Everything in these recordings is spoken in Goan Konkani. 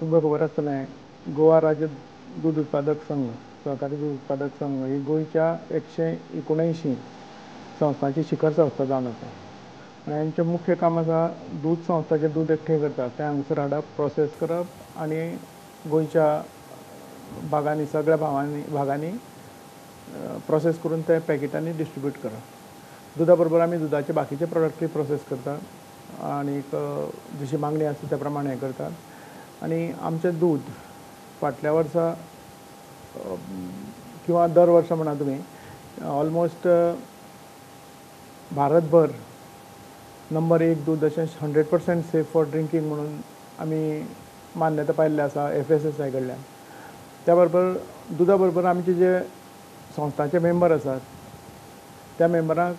तुमकां खबर आसतलें, गोवा राज्य दूद उत्पादक संघ, सहकारी दूद उत्पादक संघ ही गोंयच्या 179 संस्थांची शिखर संस्था जावन आसा. आनी हांचें मुख्य काम आसा दूद संस्थाचें दूद एकठांय करतात तें हांगसर हाडप, प्रोसेस करप आनी गोंयच्या भागांनी सगळ्या भागांनी प्रोसेस करून ते पॅकेटांनी डिस्ट्रिब्यूट करप. दुदा बरोबर आमी दुदाचे बाकीचे प्रोडक्टूय प्रोसेस करतात आनी जशी मागणी आसा त्या प्रमाणे हें करतात. आनी आमचें दूद फाटल्या वर्सा किंवा दर वर्सा म्हणा तुमी ऑलमोस्ट भारतभर नंबर 1 दूद अशें 100% सेफ फॉर ड्रिंकींग म्हणून आमी मान्यता पायल्ली आसा FSSAI कडल्यान. त्या बरोबर दुदा बरोबर आमचे जे संस्थांचे मेंबर आसात त्या मेंबरांक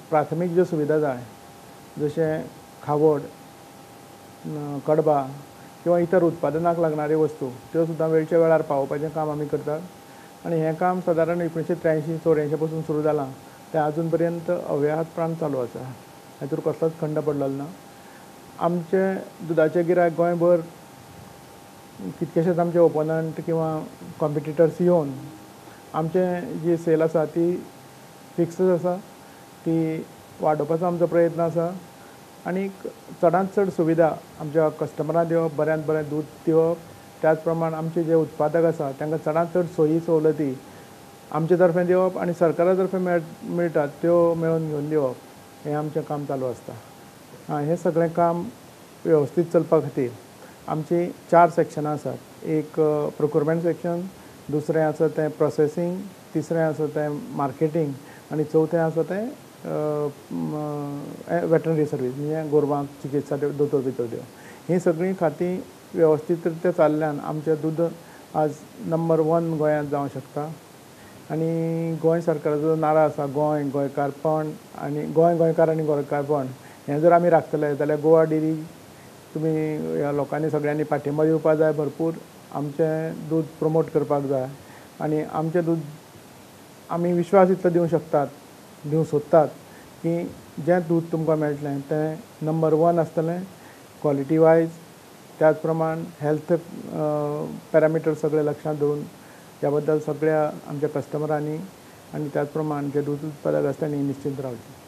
प्राथमीक ज्यो सुविधा जाय जशें खावड, कडबा किंवा इतर उत्पादनाक लागणाऱ्यो वस्तू त्यो सुद्दां वेळच्या वेळार पावोवपाचें काम आमी करतात. आनी हें काम सादारण 1983-84 पासून सुरू जालां तें आजून पर्यंत अव्याहतपणान चालू आसा. हातूंत कसलोच खंड पडलेलो ना. आमचें दुदाचें गिरायक गोंयभर कितकेशेच आमचे ओपोनंट किंवा कॉम्पिटिटर्स येवन आमचें जी सेल आसा ती फिक्सच आसा, ती वाडोवपाचो आमचो प्रयत्न आसा. आनी चडांत चड सुविधा आमच्या कस्टमरांक दिवप, बऱ्यांत बरें दूद दिवप, त्याच प्रमाण आमचे जे उत्पादक आसा तांकां चडांत चड सोयी सवलती आमचे तर्फे दिवप आनी सरकारा तर्फे मेळटात त्यो मेळोवन घेवन दिवप हें आमचें काम चालू आसता. हें सगळें काम वेवस्थीत चलपा खातीर आमची 4 सेक्शनां आसात. एक प्रोक्युरमेंट सेक्शन, दुसरें आसा तें प्रोसेसींग, तिसरें आसा तें मार्केटींग आनी चवथें आसा तें वेटरनरी सर्वीस म्हणजे गोरवांक चिकित्सा दोतोर बितोर दिवप. हीं सगळीं खातीं वेवस्थीत रित्या चालल्यान आमचें दूद आज नंबर 1 गोंयांत जावंक शकता. आनी गोंय सरकाराचो नारा आसा गोंय गोंयकारपण आनी गोंय गोंयकार आनी गोंयकारपण हें जर आमी राखतले जाल्यार गोवा डेअरी तुमी ह्या लोकांनी सगळ्यांनी पाठिंबो दिवपाक जाय, भरपूर आमचें दूद प्रमोट करपाक जाय. आनी आमचें दूद आमी विश्वास इतलो दिवंक शकतात, दिवंक सोदतात की जें दूद तुमकां मेळटलें तें नंबर 1 आसतलें क्वॉलिटी वायज, त्याच प्रमाण हेल्थ पॅरामिटर सगळे लक्षांत धरून ह्या बद्दल सगळ्या आमच्या कस्टमरांनी आनी त्याच प्रमाण जे दूद उत्पादक आसता तांणी निश्चिंत रावचें.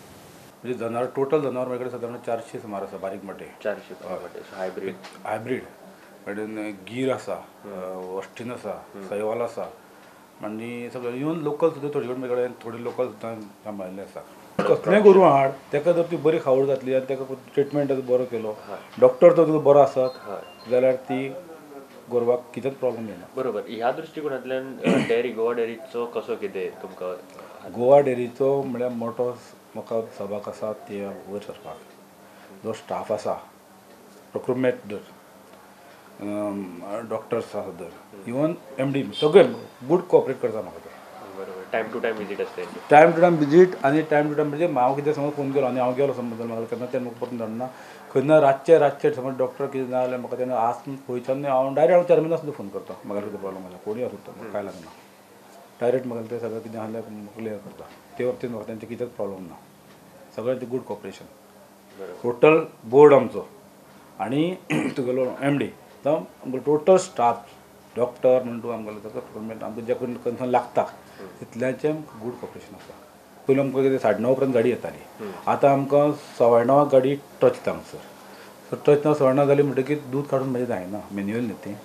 म्हणजे जनावर टोटल जनावर माझ्याकडे साधारण 400 सुमार आसा, बारीक मोठे 400 हायब्रीड हायब्रीड म्हणजे गीर आसा, ऑस्टिन आसा, सयवाल आसा आनी सगळे इवन लोकल सुद्दां थोडे कडेन म्हजे कडेन थोडे लोकल सुद्दां सांबाळिल्ले आसा. कसलेंय गोरूं हाड ताका जर ती बरी खावड जातली आनी ताका ट्रिटमेंट बरो केलो, डॉक्टर जर तुजो बरो आसत जाल्यार ती गोरवाक कितेंच प्रॉब्लम येना. बरोबर. ह्या दृश्टिकोनांतल्यान डेअरी गोवा डेअरीचो कसो कितें तुमकां? गोवा डेअरीचो म्हळ्यार मोटो म्हाका सभाक आसा ते वयर सरपाक जो स्टाफ आसा, प्रोक्युरमेंट धर, डॉक्टर्स आसा धर, इवन MD सगळे गूड कोऑपरेट करता म्हाका ते. बरोबर. टायम टू टायम विजीट आसता? टायम टू टायम विजीट आनी टायम टू टायम म्हणजे हांव कितें समज फोन केलो आनी हांव गेलो समज म्हाका केन्ना तें म्हाका परतून धाडना, खंय रातचे रातचे समज डॉक्टर कितें ना जाल्यार म्हाका तेन्ना आज खंयच्यान हांव डायरेक्ट हांव चेअरमॅना सुद्दां फोन करता. म्हाका कितें प्रॉब्लम आसा कोणूय आसूं तो म्हाका कांय लागना, डायरेक्ट म्हाका ते सगळें कितें आसल्यार क्लियर करता. ते बाबतींत म्हाका तेंचें कितेंच प्रॉब्लम ना, सगळ्यांचें गूड कॉपरेशन. टोटल बोर्ड आमचो आनी तुगेलो MD तो आमगेलो टोटल स्टाफ डॉक्टर म्हण तूं आमगेलो ताका गव्हर्मेंट आमकां जे कन्सर्न लागता तितल्याचें गूड कॉपरेशन आसा. पयलीं आमकां कितें 9:30 उपरांत गाडी येताली, आतां आमकां 9:15 गाडी टच येता हांगसर. सो टच ना 9:15 जाली म्हणटकीर दूद काडून म्हजें जायना, मॅन्युअल न्ही ती.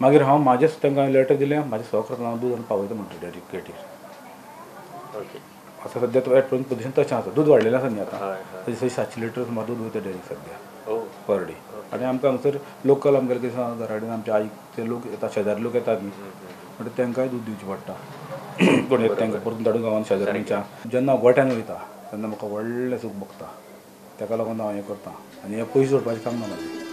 मागीर हांव म्हाजेच तांकां लेटर दिलें, म्हाजें 100 हांव दूद हाडून पावयता म्हणटा डायरेक्ट गेटीर. आतां सद्या एट प्रेझेंट पोझिशन तशें आसा. दूद वाडलेलें आसा न्ही आतां, तशें 700 लिटर सुमार दूद वयता डेअरीक सद्या पर डे. आनी आमकां हांगसर लोकल आमगेले कितें घरा कडेन आमच्या आईक ते लोक येता, शेजारी लोक येतात न्ही, म्हणटकीर तांकांय दूद दिवचें पडटा. कोण येता तांकां परतून धाडून गांवान शेजाऱ्यांच्या. जेन्ना हांव गोठ्यान वयता तेन्ना म्हाका व्हडलें सूख भोगता, ताका लागून हांव हें करता आनी हें पयशे जोडपाचें काम ना म्हाजें.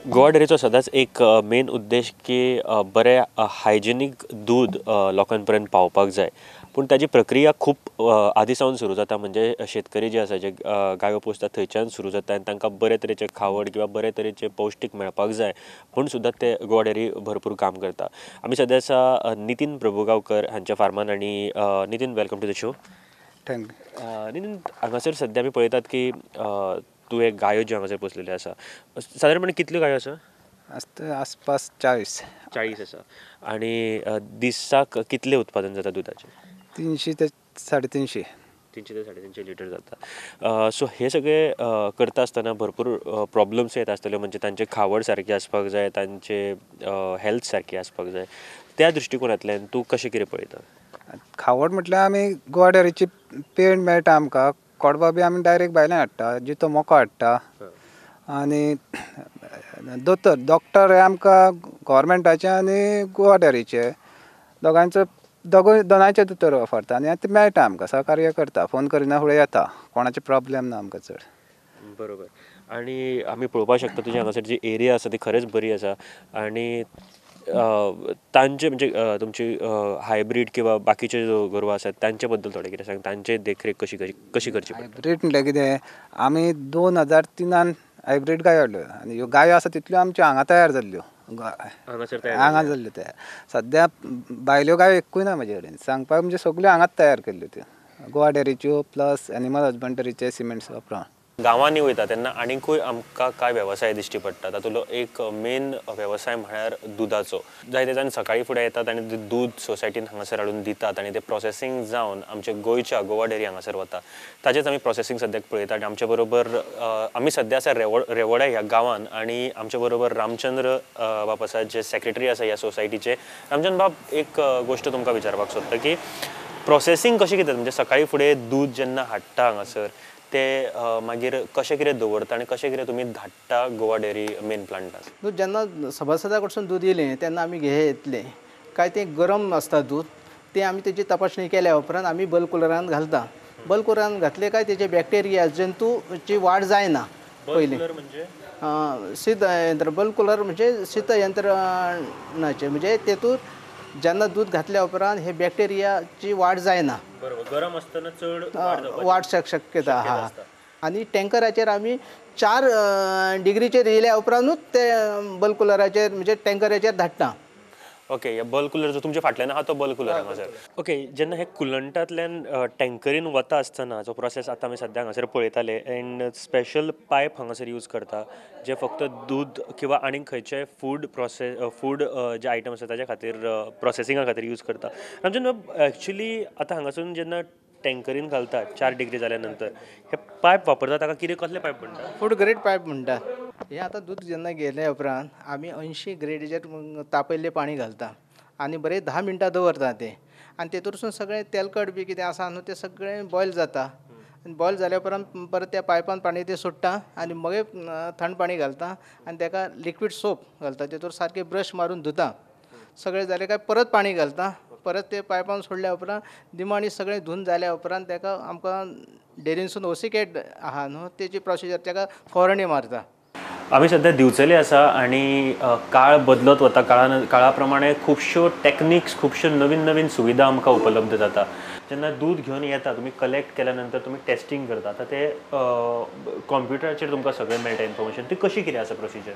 गोवा डेअरीचो सदांच एक मेन उद्देश की बरें हायजेनीक दूद लोकां पर्यंत पावोवपाक जाय, पूण ताजी प्रक्रिया खूब आदी सावन सुरू जाता. म्हणजे शेतकरी जे आसा, जे गायो पोसतात थंयच्यान सुरू जाता आनी तांकां बरे तरेचे खावड किंवा बरे तरेचे पौश्टीक मेळपाक जाय म्हूण सुद्दां ते गोवा डेअरी भरपूर काम करता. आमी सद्या आसा नितीन प्रभुगांवकर हांच्या फार्मान आनी Nitin, welcome to the show. Thank you. Nitin, हांगासर सद्या आमी पळयतात की तुवें गायो ज्यो हांगासर पोसलेल्यो आसा, सादारणपणे कितल्यो गायो आसा? आसता आसपास 40. 40 आसा. आनी दिसाक कितलें उत्पादन जाता दुदाचें? 300 ते 350. 300 ते 350 लिटर जाता. सो हे सगळे करता आसतना भरपूर प्रॉब्लम्स येता आसतल्यो, म्हणजे तांचे खावड सारकी आसपाक जाय, तांचे हेल्थ सारकी आसपाक जाय. त्या दृश्टिकोनांतल्यान तूं कशें कितें पळयता? खावड म्हटल्यार आमी गोवा डेअरीची पेंड मेळटा आमकां, कोडबा बी आमी डायरेक्ट भायल्यान हाडटा, जितो मोको हाडटा. आनी दोतोर डॉक्टर हे आमकां गोवोरमेंटाचे आनी गोवा डेअरीचे दोगांचो दोगूय दोनांयचे दोतोर वापरता आनी आतां मेळटा आमकां, सहकार्य करता, फोन करिना फुडें येता, कोणाचे प्रॉब्लेम ना आमकां चड. बरोबर. आनी आमी पळोवपाक शकता तुज्या हांगासर जी एरिया आसा ती खरेंच बरी आसा आनी तांचे म्हणजे तुमची हायब्रीड किंवा बाकीचे जो गोरवां आसात तांचे बद्दल थोडें कितें सांग, तांचे देखरेख कशी कशी करची पडटा? हायब्रीड म्हटल्यार कितें, आमी 2003 हायब्रीड गायो हाडल्यो आनी ह्यो गायो आसा तितल्यो आमच्यो हांगा तयार जाल्ल्यो, हांगा जाल्ल्यो तयार. सद्या भायल्यो गायो एक्कूय ना म्हजे कडेन, सांगपाक म्हणजे सगल्यो हांगाच तयार केल्ल्यो त्यो, गोवा डेअरीच्यो प्लस एनिमल हजबंडरीचे सिमेंट्स वापरून. गांवांनी वयता तेन्ना आनीकूय आमकां कांय वेवसाय दिश्टी पडटा. तातूंतलो एक मेन वेवसाय म्हळ्यार दुदाचो. जायते जाण सकाळीं फुडें येतात आनी दूद सोसायटीन हांगासर हाडून दितात आनी ते प्रोसेसींग जावन आमच्या गोंयच्या गोवा डेअरी हांगासर वता. ताचेच आमी प्रोसेसींग सद्याक पळयतात आनी आमचे बरोबर आमी सद्या आसा रेवोडा ह्या गांवान आनी आमचे बरोबर रामचंद्र बाब आसा, जे सेक्रेटरी आसा ह्या सोसायटीचे. रामचंद्र बाब, एक गोश्ट तुमकां विचारपाक सोदता की प्रोसेसींग कशें कितें, म्हणजे सकाळीं फुडें दूद जेन्ना हाडटा हांगासर ते मागीर कशें कितें दवरता आनी कशें कितें तुमी धाडटा गोवा डेअरी मेन प्लांटान? दूद जेन्ना सभासदा कडसून दूद येयलें तेन्ना आमी घे येतलें काय तें गरम आसता दूद, तें आमी तेजी तपासणी केल्या उपरांत आमी बल्क कुलरान घालता. बल्क कुलरान घातलें काय तेजे बॅक्टेरिया जंतूची वाड जायना. पयलीं शीत यंत्र, बल्क कुलर म्हणजे शीत यंत्रणाचें, म्हणजे तेतूर जेन्ना दूद घातल्या उपरांत हे बॅक्टेरियाची वाड जायना, गरम आसतना चड वाड शक्यता आहा. आनी टँकराचेर आमी 4 डिग्रीचेर येयल्या उपरांतूच ते बल्क कुलराचेर म्हणजे टँकराचेर धाडटा. ओके, ह्या बल्क कुलर जो तुमच्या फाटल्यान आहा तो बल्क कुलर हांगासर. ओके, जेन्ना हे कुलंटांतल्यान टँकरीन वता आसतना जो प्रोसेस आतां आमी सद्या हांगासर पळयताले, एंड स्पेशल पायप हांगासर यूज करता जे फक्त दूद किंवा आनीक खंयचे फूड प्रोसेस फूड जे आयटम आसा ताच्या खातीर प्रोसेसिंगा खातीर यूज करता. रामचंद्र, एक्चुली आतां हांगासून जेन्ना टँकरीन घालता 4 डिग्री जाल्या नंतर हे पायप वापरता ताका कितें कसले पायप म्हणटा? फूड ग्रेड पायप म्हणटा. हें आतां दूद जेन्ना गेल्या उपरांत आमी 80 ग्रेडीचेर तापयल्लें पाणी घालता आनी बरें 10 मिनटां दवरता तें, आनी तेतूरसून सगळें तेलकट बी कितें आसा न्हू तें सगळें बॉयल जाता. आनी बॉयल जाल्या उपरांत परत त्या पायपान पाणी तें सोडटा आनी मागीर थंड पाणी घालता आनी तेका लिक्वीड सोप घालता, तेतूर सारकें ब्रश मारून धुता. सगळें जालें काय परत पाणी घालता, परत ते पायपान सोडल्या उपरांत निमाणी सगळें धुवन जाल्या उपरांत तेका आमकां डेरीनसून ओसिकेट आहा न्हू तेजी प्रोसिजर तेका फवारणी मारता. आमी सद्या दिवचले आसा आनी काळ बदलत वता, काळा प्रमाणे खुबश्यो टॅक्निक्स, खुबश्यो नवीन नवीन सुविधा आमकां उपलब्ध जाता. जेन्ना दूद घेवन येता तुमी कलेक्ट केल्या नंतर तुमी टेस्टींग करता, आतां ते कॉम्प्युटराचेर तुमकां सगळें मेळटा इन्फॉर्मेशन, ती कशी कितें आसा प्रोसिजर?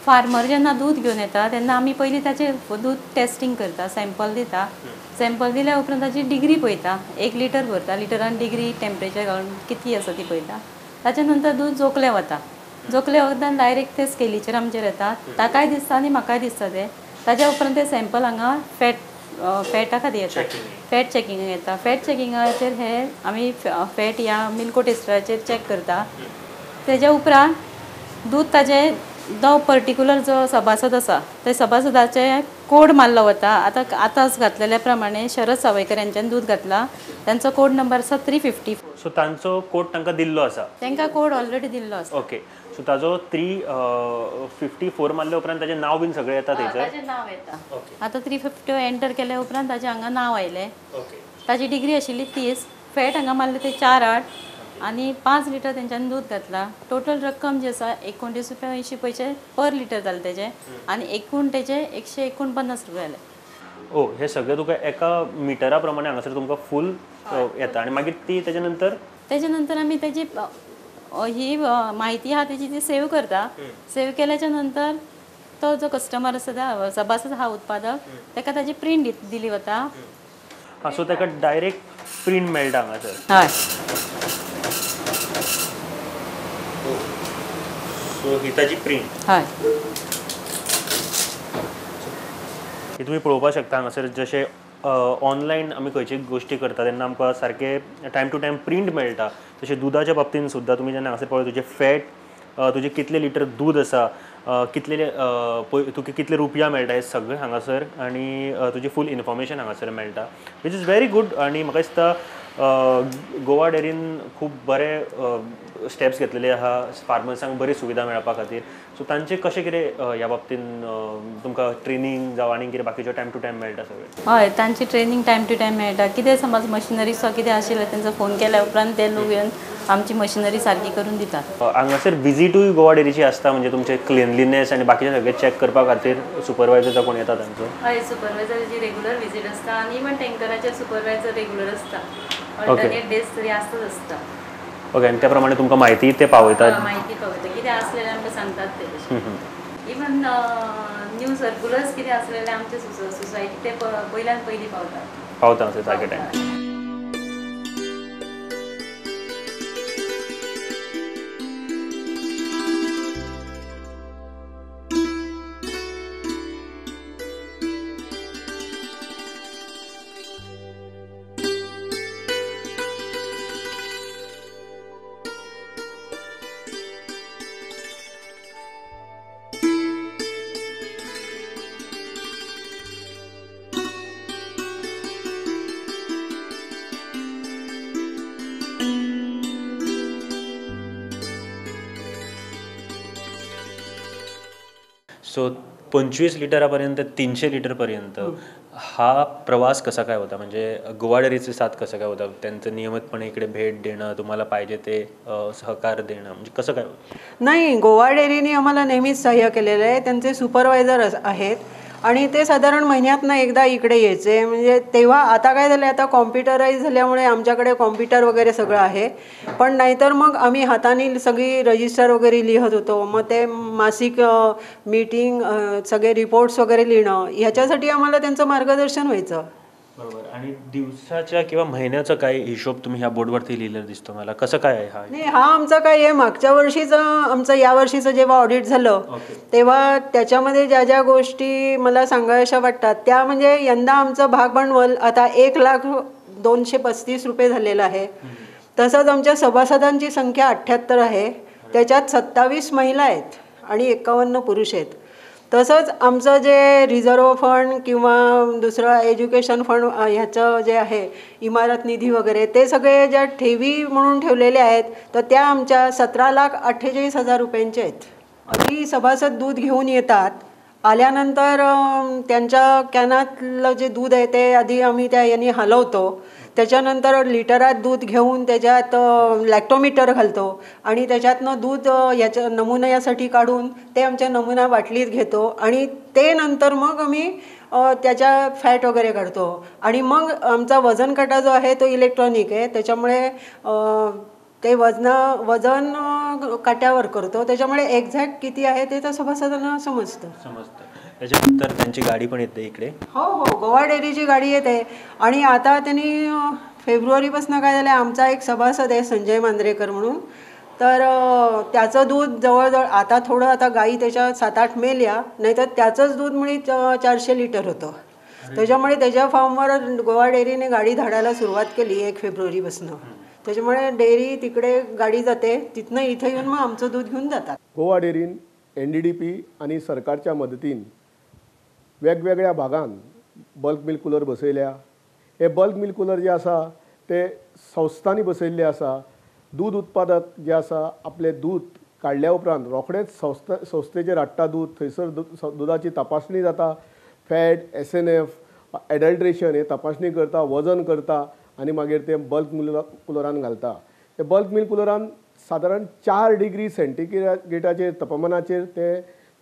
फार्मर जेन्ना दूद घेवन येता तेन्ना आमी पयलीं ताचें दूद टेस्टींग करता, सॅम्पल दिता. सॅम्पल दिल्या उपरांत ताची डिग्री पळयता, 1 लिटर भरता, लिटरान डिग्री टेम्परेचर घालून कितली आसा ती पळयता. ताच्या नंतर दूद जोखलें वता, जोखले वखदान डायरेक्ट ते स्केलीचेर आमचेर येता, ताकाय दिसता आनी म्हाकाय दिसता तें. ताच्या उपरांत ते सॅम्पल हांगा फॅटा खातीर येता, फॅट चॅकिंगाक येता. फॅट चॅकिंगाचेर हे आमी फॅट ह्या मिल्को टेस्टराचेर चॅक करता. तेज्या उपरांत दूद ताजें जो पर्टिक्युलर जो सभासद आसा त्या सभासदाचे कोड मारलो वता. आतां आतांच घातलेल्या प्रमाणे शरद सावयकर यांच्यान दूद घातला, तांचो कोड नंबर आसा 354. सो तांचो कोड तांकां दिल्लो आसा, तांकां कोड ऑलरेडी दिल्लो आसा. ओके, सो ताजो 354 मारल्या उपरांत ताजें नांव बीन सगळें येता थंयसर? ताजें नांव येता. आतां 350 एंटर केल्या उपरांत ताजें हांगा नांव आयलें. ताजी डिग्री आशिल्ली 30, फॅट हांगा मारले ते 4.8, आनी 5 लिटर तेंच्यांनी दूद घातलां. टोटल रक्कम जी आसा 29 रुपया 80 पयशे पर लिटर जाले तेजे आनी एकूण तेजे 149 रुपया जाले. ओ हे सगळें तुका एका मिटरा प्रमाणे हांगासर तुमकां फूल येता आनी मागीर ती तेजे नंतर आमी तेजी ही म्हायती आहा तेजी ती सेव करता. सेव केल्याच्या नंतर तो जो कस्टमर आसा सभासद हा उत्पादक ताका ताजी प्रिंट दिली वता. सो ताका डायरेक्ट प्रिंट मेळटा हांगासर. हय. सो ही ताजी प्रिंट. हय. ही तुमी पळोवपाक शकता हांगासर जशें ऑनलायन आमी खंयची गोश्टी करता तेन्ना आमकां सारकें टायम टू टायम प्रिंट मेळटा, तशें दुदाच्या बाबतीन सुद्दां तुमी जेन्ना हांगासर पळयता तुजें फॅट, तुजें कितले लिटर दूद आसा, कितले तुका कितले रुपया मेळटा, हे सगळें हांगासर आनी तुजें फूल इन्फॉर्मेशन हांगासर मेळटा, which is very good. आनी म्हाका दिसता गोवा डेअरीन खूब बरे स्टेप्स घेतलेले आहा फार्मर्सांक बरी सुविधा मेळपा खातीर. सो तांचे कशें कितें ह्या बाबतीन तुमकां ट्रेनींग जावं आनी कितें बाकीच्यो टायम टू टायम मेळटा सगळें? हय, तांची ट्रेनींग टायम टू टायम मेळटा. कितें समज मशिनरी सुद्दां कितें आशिल्लें तेंचो फोन केल्या उपरांत ते लोक येवन आमची मशिनरी सारकी करून दितात. हांगासर विजिटूय गोवा डेअरीची आसता, म्हणजे तुमचे क्लिनलीनेस आनी बाकीचे सगळें चॅक करपा खातीर सुपरवायजर कोण येता तांचो? हय, सुपरवायजराची रेगुलर विजीट आसता आनी इवन टँकराचेर सुपरवायजर रेगुलर आसता, ऑल्टरनेट डेज तरी आसताच आसता. ओके, आनी त्या प्रमाणे तुमकां म्हायती ते पावयतात? म्हायती पावयता, कितें आसलेलें आमकां सांगतात ते. तशें इवन न्यू सर्कुलर्स कितें आसलेलें आमचे सोसायटी ते पयल्यान पयलीं पावतात. पावता सारके टायम. सो 25 लिटरापर्यंत 300 लिटरपर्यंत हा प्रवास कसा काय होता, म्हणजे गोवा डेअरीचे साथ कसं काय होता, त्यांचं नियमितपणे इकडे भेट देणं, तुम्हाला पाहिजे ते सहकार देणं, म्हणजे कसं काय होतं? नाही, गोवा डेअरीने आम्हाला नेहमीच सहाय्य केलेलं आहे. त्यांचे सुपरवायझर आहेत आणि ते साधारण महिन्यातनं एकदा इकडे यायचे. म्हणजे तेव्हा, आता काय झालं, आता कॉम्प्युटराईज झाल्यामुळे आमच्याकडे कॉम्प्युटर वगैरे सगळं आहे, पण नाहीतर मग आम्ही हाताने सगळी रजिस्टर वगैरे लिहत होतो. मग ते मासिक मीटिंग, सगळे रिपोर्ट्स वगैरे लिहिणं, ह्याच्यासाठी आम्हाला त्यांचं मार्गदर्शन व्हायचं. बरोबर. आणि दिवसाच्या किंवा महिन्याचा काही हिशोब तुम्ही ह्या बोर्डवरती लिहिलेला दिसतो मला, कसं काय आहे हा? नाही, हा आमचा काय आहे, मागच्या वर्षीचं आमचं या वर्षीचं जेव्हा ऑडिट झालं तेव्हा त्याच्यामध्ये ज्या ज्या गोष्टी मला सांगायशा वाटतात त्या, म्हणजे यंदा आमचं भाग भांडवल आता 1,00,235 रुपये झालेलं आहे. तसंच आमच्या सभासदांची संख्या 78 आहे, त्याच्यात 27 महिला आहेत आणि 51 पुरुष आहेत. तसंच आमचं जे रिझर्व फंड किंवा दुसरं एज्युकेशन फंड ह्याचं जे आहे इमारत निधी वगैरे, ते सगळे ज्या ठेवी म्हणून ठेवलेले आहेत तर त्या आमच्या 17,48,000 रुपयांच्या आहेत. आधी सभासद दूध घेऊन येतात, आल्यानंतर त्यांच्या कॅनातलं जे दूध आहे ते आधी आम्ही त्या यांनी हलवतो, त्याच्यानंतर लिटरात दूध घेऊन त्याच्यात लॅक्टोमीटर घालतो आणि त्याच्यातनं दूध याच्या नमुन्यासाठी काढून ते आमच्या नमुना बाटलीत घेतो आणि ते नंतर मग आम्ही त्याच्या फॅट वगैरे काढतो. आणि मग आमचा वजन काटा जो आहे तो इलेक्ट्रॉनिक आहे, त्याच्यामुळे ते वजन काट्यावर करतो, त्याच्यामुळे एक्झॅक्ट किती आहे ते त्या सभासदांना समजतं. त्याच्यानंतर त्यांची गाडी पण येते इकडे? हो हो, गोवा डेअरीची गाडी येते. आणि आता त्यांनी फेब्रुवारीपासून काय झालं, आमचा एक सभासद आहे संजय मांजरेकर म्हणून, तर त्याचं दूध जवळजवळ आता थोडं, आता गाई त्याच्या 7-8 मेल्या, नाहीतर त्याचंच दूध मुळी 400 लिटर होतं. त्याच्यामुळे त्याच्या फार्मवर गोवा डेअरीने गाडी धाडायला सुरुवात केली 1 फेब्रुवारीपासून. त्याच्यामुळे डेअरी तिकडे गाडी जाते, तिथनं इथं येऊन मग आमचं दूध घेऊन जातात. गोवा डेअरीन NDDP आनी सरकारच्या मदतीन वेगवेगळ्या भागान बल्क मिल्क कुलर बसयल्या. हे बल्क मिल्क कुलर जे आसा ते संस्थांनी बसयल्ले आसा. दूध उत्पादक जे आसा आपलें दूध काडल्या उपरांत रोखडेंच संस्थेचेर हाडटा दूध, थंयसर दुदाची तपासणी जाता, फॅट, SNF, adulteration हे तपासणी करता, वजन करता आनी मागीर ते बल्क मिल्क कुलरान घालता. हे बल्क मिल्क कुलरान सादारण 4 डिग्री सेंटीग्रेडाचेर तापमानाचेर ते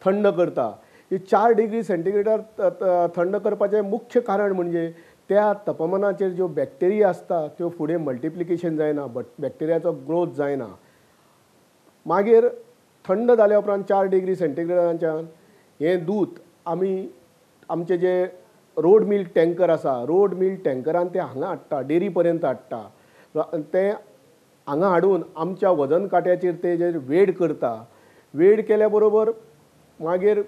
थंड करता. ही 4 डिग्री सेंटीग्रेडार थंड करपाचें मुख्य कारण म्हणजे त्या तापमानाचेर ज्यो बॅक्टेरिया आसता त्यो फुडें मल्टिप्लिकेशन जायना, बॅक्टेरियाचो ग्रोथ जायना. मागीर थंड जाल्या उपरांत 4 डिग्री सेंटीग्रेडाच्यान हें दूद आमी आमचे जे रोड मिल्क टँकर आसा, रोड मिल्क टँकरान ते हांगा हाडटा, डेअरी पर्यंत हाडटा. ते हांगा हाडून आमच्या वजन कांट्याचेर ते जे वेड करता, वेड केल्या बरोबर मागीर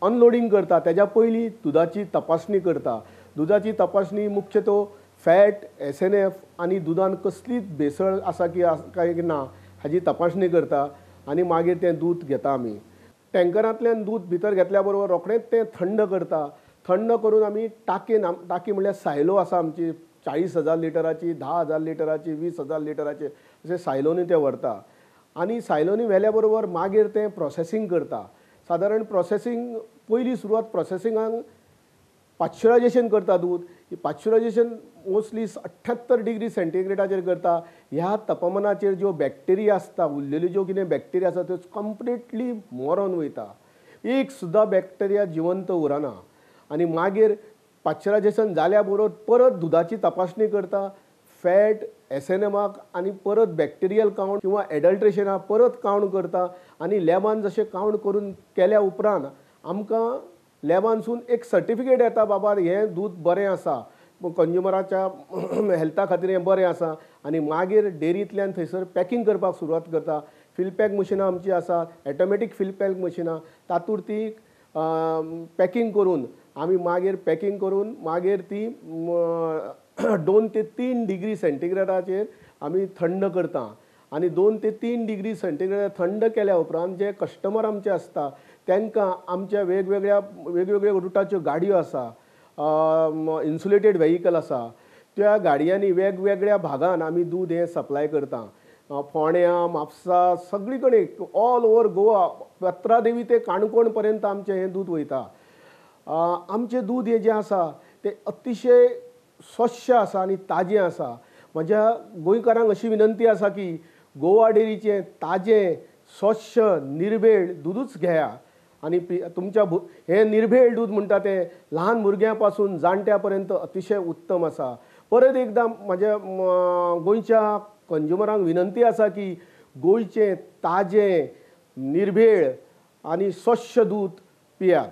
अनलोडींग करता. तेज्या पयलीं दुदाची तपासणी करता. दुदाची तपासणी मुख्य तो फॅट, SNF आनी दुदान कसलीच भेसळ आसा की काय ना हाजी तपासणी करता आनी मागीर तें दूद घेता आमी. टँकरांतल्यान दूद भितर घेतल्या बरोबर रोखडेंच तें थंड करता. थंड करून आमी टाकेन, टाकी म्हणल्यार सायलो आसा आमची 40,000 लिटराची, 10,000 लिटराची, 20,000 लिटराची अशे सायलोनी ते व्हरता आनी सायलोनी व्हेल्या बरोबर मागीर तें प्रोसेसींग करता. सादारण प्रोसेसींग पयली सुरवात प्रोसेसिंगाक पाश्चरायजेशन करता दूद. पाश्चरायजेशन मोस्टली 78 डिग्री सेंटीग्रेडाचेर करता. ह्या तापमानाचेर ज्यो बॅक्टेरिया आसता, उरलेल्यो ज्यो कितें बॅक्टेरिया आसा त्यो कंप्लिटली मरोन वयता, एक सुद्दां बॅक्टेरिया जिवंत उरना. आनी मागीर पाश्चरायजेशन जाल्या बरोबर परत दुदाची तपासणी करता, फॅट, SNMाक आनी परत बॅक्टेरियल कावंट किंवा एडल्ट्रेशनाक परत कावंट करता. आनी लॅबान जशें कावंट करून केल्या उपरांत आमकां लॅबानसून एक सर्टिफिकेट येता, बाबा हें दूद बरें आसा, कंज्युमराच्या हेल्था खातीर हें बरें आसा. आनी मागीर डेअरींतल्यान थंयसर पॅकिंग करपाक सुरवात करता. फिलपॅक मशिनां आमची आसा, ऑटोमॅटीक फिलपॅक मशिनां, तातूंत ती पॅकिंग करून आमी मागीर पॅकिंग करून मागीर ती 2 ते 3 डिग्री सेंटीग्रेडाचेर आमी थंड करता. आनी 2 ते 3 डिग्री सेंटीग्रेड थंड केल्या उपरांत जे कस्टमर आमचे आसता तांकां आमच्या वेगवेगळ्या वेगवेगळ्या रुटाच्यो गाडयो आसा, इन्सुलेटेड व्हेकल आसा, त्या गाडयांनी वेगवेगळ्या भागान आमी दूद हें सप्लाय करता. फोंड्या, म्हापसा, सगळी कडेन ऑल ओवर गोवा, पत्रादेवी ते काणकोण पर्यंत आमचें हें दूद वयता. आमचें दूद हें जें आसा तें अतिशय स्वच्छ आसा आनी ताजें आसा. म्हज्या गोंयकारांक अशी विनंती आसा की गोवा डेअरीचें ताजें, स्वच्छ, निर्भेळ दुदूच घेया आनी तुमच्या हें निर्भेळ दूद म्हणटा तें ल्हान भुरग्यां पासून जाणट्या पर्यंत अतिशय उत्तम आसा. परत एकदां म्हज्या गोंयच्या कंज्युमरांक विनंती आसा की गोंयचें ताजें, निर्भेळ आनी स्वच्छ दूद पियात.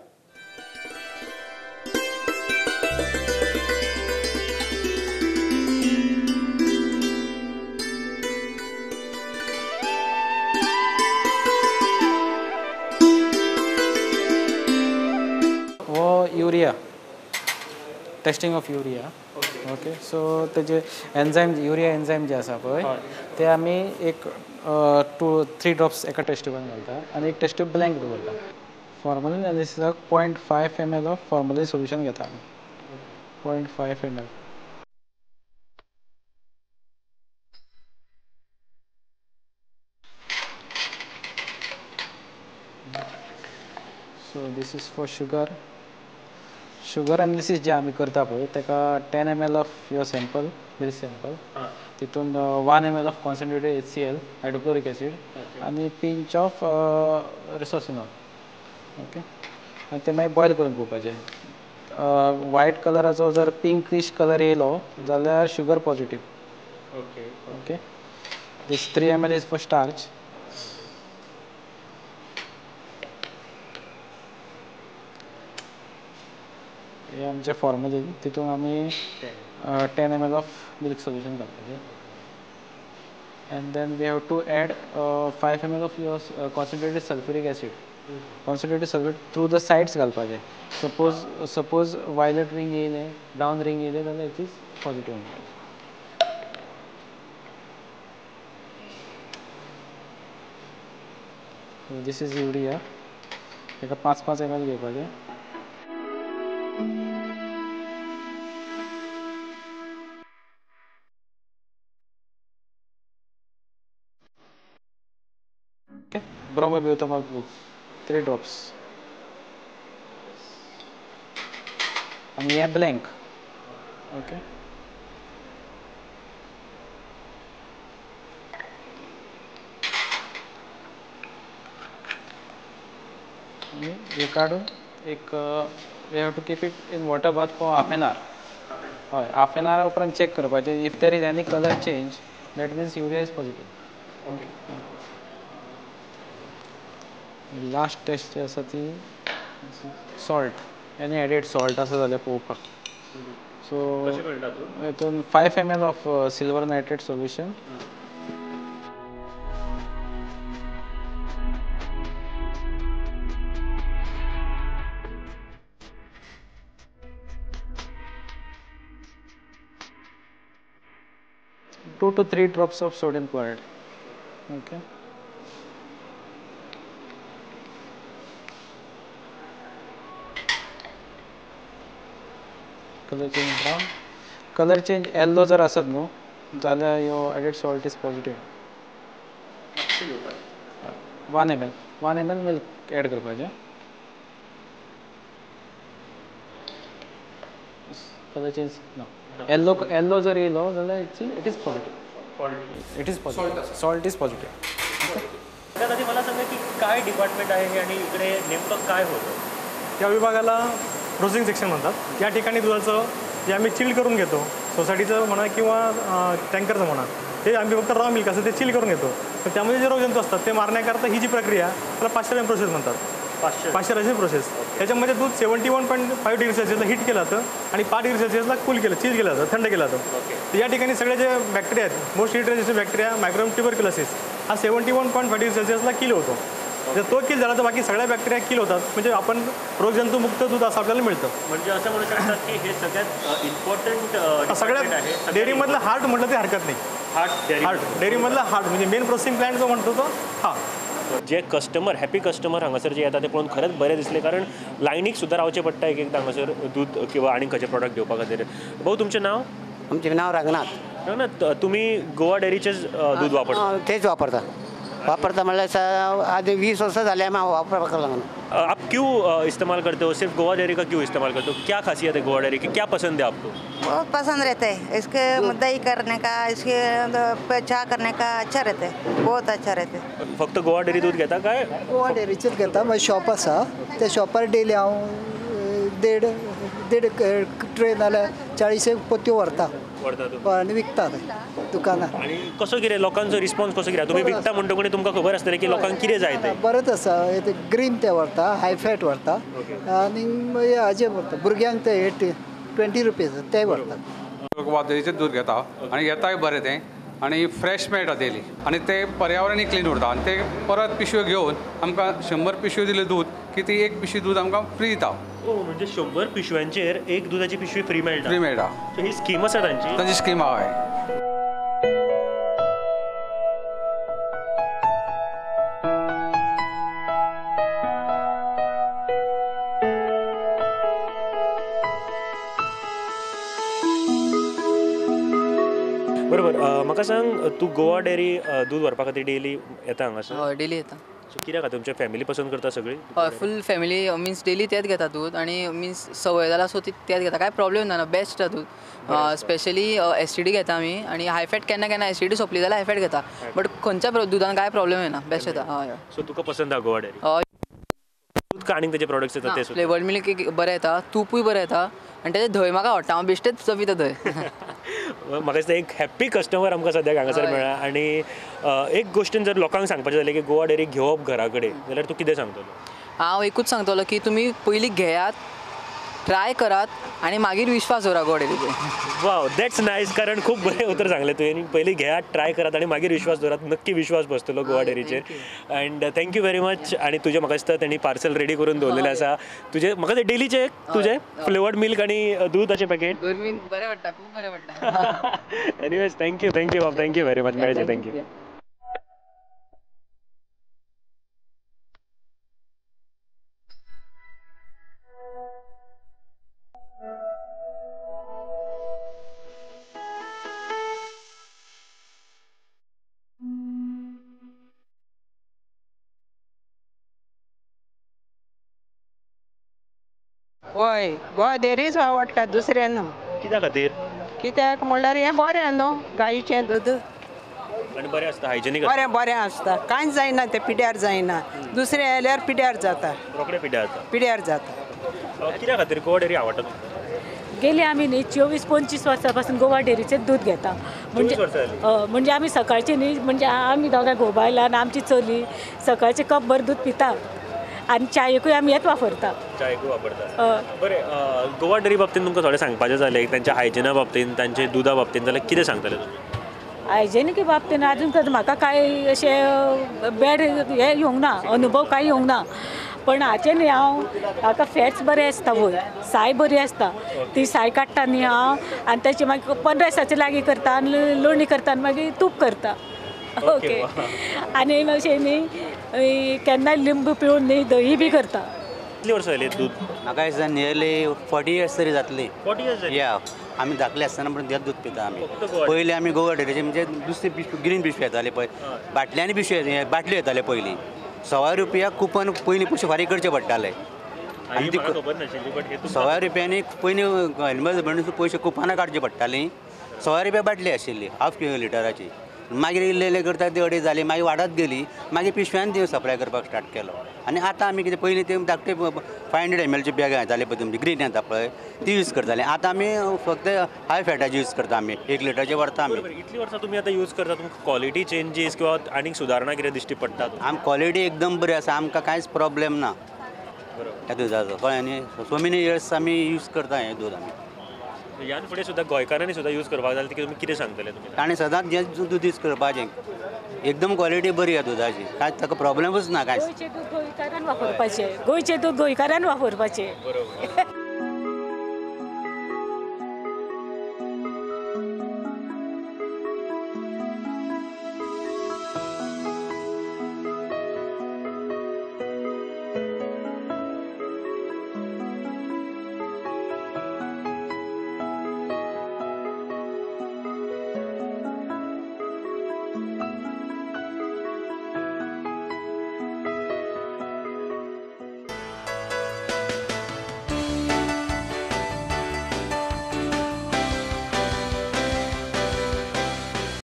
Urea, testing of urea. Okay, so तेजे एन्झायम, युरिया एन्झायम जे आसा पळय ते आमी एक 2-3 ड्रॉप्स एका टेस्ट ट्यूबान घालता आनी एक टेस्ट ट्यूब ब्लँक दवरता. फॉर्मलिन एनालिसिसाक 0.5 ml of formalin solution घेता आमी, 0.5 ml. So this is for sugar. Sugar analysis जे आमी करता पळय ताका 10 ml of your sample, milk sample, तितून 1 ml of concentrated HCl, hydrochloric acid, आनी पिंच ऑफ रिसोसिनॉल. ओके, आनी ते मागीर बॉयल करून पळोवपाचें. वायट कलराचो जर पिंकीश कलर येयलो जाल्यार sugar positive. Okay, okay, this 3 ml is for starch. हे आमचे फॉर्मलिन, तितून आमी 10 ml of milk solution घालपाचें. And then we have to add 5 ml of your concentrated sulphuric acid. Concentrated sulphate through the sides घालपाचें. सपोज वायलट रिंग येयलें, ब्रावन रिंग येयलें जाल्यार it is positive. This is urea. ताका 5-5 ml घेवपाचें. Okay, bromobutanol blue, 3 drops. आनी हें ब्लँक. ओके, आनी हे काडून एक we have to keep it in water bath for half an hour. हय, हाफ एन आवरा उपरांत चॅक करपाचें. If there is any colour change that means urea is positive. Last test जी आसा ती सॉल्ट, एनी एडेड सॉल्ट आसा जाल्यार पळोवपाक. सो हितून 5 ml of silver nitrate solution. 2 to 3 drops of sodium chloride. Okay. Color change brown. Color change yellow जर असत न्हू जाल्यार your added salt is positive. 1 ml. 1 ml milk add करपाचें. Color change no. Yellow yellow जर येयलो जाल्यार it is positive. It is positive. Salt is positive. त्यात आधी मला सांगा की काय डिपार्टमेंट आहे हे आणि इकडे नेमकं काय होतं? या विभागाला प्रोसेसिंग सेक्शन म्हणतात. या ठिकाणी दुधाचं जे आम्ही चिल करून घेतो, सोसायटीचं म्हणा किंवा टँकरचं म्हणा, ते आम्ही फक्त रॉ मिल्क असं ते चिल करून घेतो. तर त्यामध्ये जे रोगजंतू असतात ते मारण्याकरता ही जी प्रक्रिया त्याला पाश्चरायझेशन प्रोसेस म्हणतात. पाश्चरायझेशन प्रोसेस त्याच्यामध्ये दूध 71.5 डिग्री सेल्सिअसला हीट केलं जातं आणि 5 डिग्री सेल्सिअसला कूल केलं, चिल केलं जातं, थंड केलं जातं. तर या ठिकाणी सगळे जे बॅक्टेरिया आहेत, most heat resistant bacteria microbium tuberculosis हा 71.5 डिग्री सेल्सिअसला किल होतो. जर तो किल झाला तर बाकी सगळ्या बॅक्टेरिया किल होतात, म्हणजे आपण रोगजंतुमुक्त दूध असं आपल्याला मिळतं. म्हणजे असं म्हणू शकतात की हे सगळ्यात इम्पॉर्टंट सगळ्यात डेअरीमधलं हार्ट म्हटलं ते हरकत नाही. हार्ट डेअरीमधलं हार्ट म्हणजे मेन प्रोसेसिंग प्लांट जो म्हणतो तो हा. जे कस्टमर हॅपी कस्टमर हांगासर जे येता ते पळोवन खरेंच बरें दिसलें, कारण लायनीक सुद्दां रावचें पडटा एक एकदां हांगासर दूद किंवा आनी खंयचें प्रोडक्ट घेवपा खातीर. भाऊ तुमचें नांव? आमचें नांव रंगनाथ. रंगनाथ, तुमी गोवा डेअरीचेच दूध वापरता? तेच वापरता. वापरता म्हणल्यार आधी 20 वर्ष झाले आम्ही वापरपाक लागलो. आप क्यों इस्तेमाल करते हो? सिर्फ गोवा डेयरी का क्यों इस्तेमाल करते हो? क्या खासियत है गोवा डेयरी की, क्या पसंद है आपको? बहुत पसंद रहता है इसके दही करने का, इसके चाय करने का, अच्छा रहता है, बहुत अच्छा रहता है. फक्त गोवा डेयरी दूध घेता काय? गोवा डेअरीचेच घेता. म्हजें शॉप आसा, त्या शॉपार डेली हांव देड देड ट्रे नाल्यार 40 पोत्यो व्हरता आनी विकता दुकानार. आनी कसो कितें लोकांचो रिस्पॉन्स कसो कितें? तुमी विकता म्हणटकूच तुमकां खबर आसतलें की लोकांक कितें जाय तें. बरेंच आसा, ग्रीन ते व्हरता, हाय फॅट व्हरता आनी हाजें व्हरता, भुरग्यांक ते 20 रुपीज ते व्हरता. गोवा डेअरीचें दूध घेता आनी घेताय बरें तें आनी फ्रेश मेळटा डेली आनी ते पर्यावरणूय क्लीन उरता. आनी ते परत पिशव्यो घेवन आमकां 100 पिशव्यो दिल्यो दूद की ती एक पिशवी दूद आमकां फ्री दिता. म्हणजे 100 पिशव्यांचेर एक दुधाची पिशवी फ्री मेळटा? फ्री मेळटा. ही स्कीम आसा तांची? तांची स्कीम आहा. बरोबर. म्हाका सांग, तूं गोवा डेअरी दूध व्हरपा खातीर डेली येता हांगासर? हय, डेली येता. कित्याक तुमच्या फॅमिली पसंत करता सगळी? हय, फूल फॅमिली मिन्स डेली तेच घेता दूध आनी मिन्स सवय जाला सो ती तेच घेता. कांय प्रॉब्लेम ना, बेस्ट दूध. स्पेशली एसटीडी घेता आमी आनी हाय फॅट केन्ना केन्ना एसटीडी सोंपली जाल्यार हाय फॅट घेता, बट खंयच्या दुदान कांय प्रॉब्लेम येना, बेस्ट येता. हय. सो तुका पसंत आहा गोवा डेअरी? हय. दूध का आनीक तेजे प्रोडक्ट्स येता ते? फ्लेवर्ड मिल्क बरें येता, तुपूय बरें येता आनी तेजें धंय म्हाका आवडटा, हांव बेश्टेच चविता धंय. म्हाका दिसता एक हॅप्पी कस्टमर आमकां सद्याक हांगासर मेळ्ळा. आनी एक गोश्टीन जर लोकांक सांगपाचें जालें की गोवा डेअरी घेवप घरा कडेन जाल्यार तूं कितें सांगतलो? हांव एकूच सांगतलो की तुमी पयलीं घेयात, ट्राय करात आनी मागीर विश्वास दवरा गोवा डेअरीचेर. वाव, that's nice. कारण खूब बरें उतर सांगलें तुवें. पयलीं घेयात, ट्राय करात आनी मागीर विश्वास दवरात, नक्की विश्वास बसतलो Goa डेअरीचेर. And thank you very much. आनी तुजें म्हाका दिसता तेणी पार्सल रेडी करून दवरलेलें आसा तुजें, म्हाका ते डेलीचें तुजें फ्लेवर्ड मिल्क आनी दुधाचें पॅकेट. बरें वाडटा, खूब बरें वाडटा. Anyways, thank you, thank you बाब, thank you very much. मेळचें. Thank you. हय, गोवा डेअरीच आवडटा, दुसरें न्हू. कित्या खातीर? कित्याक म्हणल्यार हें बरें न्हू, गायचें दूद. आनी बरें आसता, हायजेनीक? बरें बरें आसता, कांयच जायना तें, पिड्यार जायना. दुसरें आयल्यार पिड्यार जाता, रोखडें पिड्यार जाता, पिड्यार जाता. कित्या खातीर गोवा डेअरी आवडटा तुमकां? गेली आमी न्ही 24-25 वर्सां पासून गोवा डेअरीचें दूद घेता. म्हणजे म्हणजे आमी सकाळची न्ही, म्हणजे आमी दोगां घोव बायलां आनी आमची चली सकाळचें कप भर दूद पिता आनी चायेकूय आमी हेच वापरता. चायेकूय वापरता. बरें, गोवा डेअरी बाबतीन तुमकां थोडें सांगपाचें जालें, तांच्या हायजिना बाबतीन, तांचे दुदा बाबतीन, जाल्यार कितें सांगतले तुमी? हायजेनिके बाबतीन आजून तर म्हाका कांय अशें बॅड हें येवंक ना, अनुभव कांय येवंक ना. पण हाचें न्ही हांव म्हाका फॅट्स बरें आसता वयर, साय बरी आसता, ती साय काडटा न्ही हांव आनी ताची मागीर 15 दिसाचे लागीं करता आनी लोणी करता आनी मागीर तूप करता. ओके. आनी अशें न्ही केन्नाय लिंबू पिळून न्ही दही बी करता. कितली वर्सां जाली दूद? म्हाका दिसता नियरली 40 इयर्स तरी जातली. 40 इयर्स? या, आमी धाकले आसतना पण तेच दूद पिता आमी. पयलीं आमी गोवा डेअरीचे म्हणजे दुसरी पिशवी, ग्रीन पिशवी येताली पळय, बाटल्यांनी पिशवी बाटल्यो येताले पयलीं. 125 रुपया कुपन पयलीं पयशे फारीक करचे पडटाले. आनी ती 125 रुपयांनी पयलीं एनिमल हजबंडरी पयशे कुपनां काडची पडटालीं. 125 रुपया बाटली आशिल्ली हाफ लिटराची. मागीर इल्ले इल्ले करता ती अडेज जाली, मागीर वाडत गेली, मागीर पिशव्यान ती सप्लाय करपाक स्टार्ट केलो. आनी आतां आमी कितें पयलीं ते धाकटे 500 ml बॅगां येताली पळय तुमची ग्रीन येता पळय, ती यूज करताली. आतां आमी फक्त हाय फॅटाची यूज करता आमी, 1 लिटराचे व्हरता आमी. इतली वर्सां तुमी आतां यूज करता, तुमकां क्वॉलिटी चेंजीस किंवा आनीक सुदारणा कितें दिश्टी पडटा? आम क्वॉलिटी एकदम बरी आसा, आमकां कांयच प्रॉब्लेम ना ह्या दुदाचो, कळ्ळें न्ही. सो मेनी इयर्स आमी यूज करता हें दूद आमी. ह्यान फुडें सुद्दां गोंयकारांनी सुद्दां यूज करपाक जाय, तुमी कितें सांगतले तुमी? ताणें सदांच हें दूद यूज करपाचें, एकदम क्वॉलिटी बरी आसा दुदाची, कांय ताका प्रॉब्लेमूच ना कांयच. गोंयचें दूद गोंयकारान वापरपाचें, गोंयचें दूद गोंयकारान वापरपाचें. बरोबर.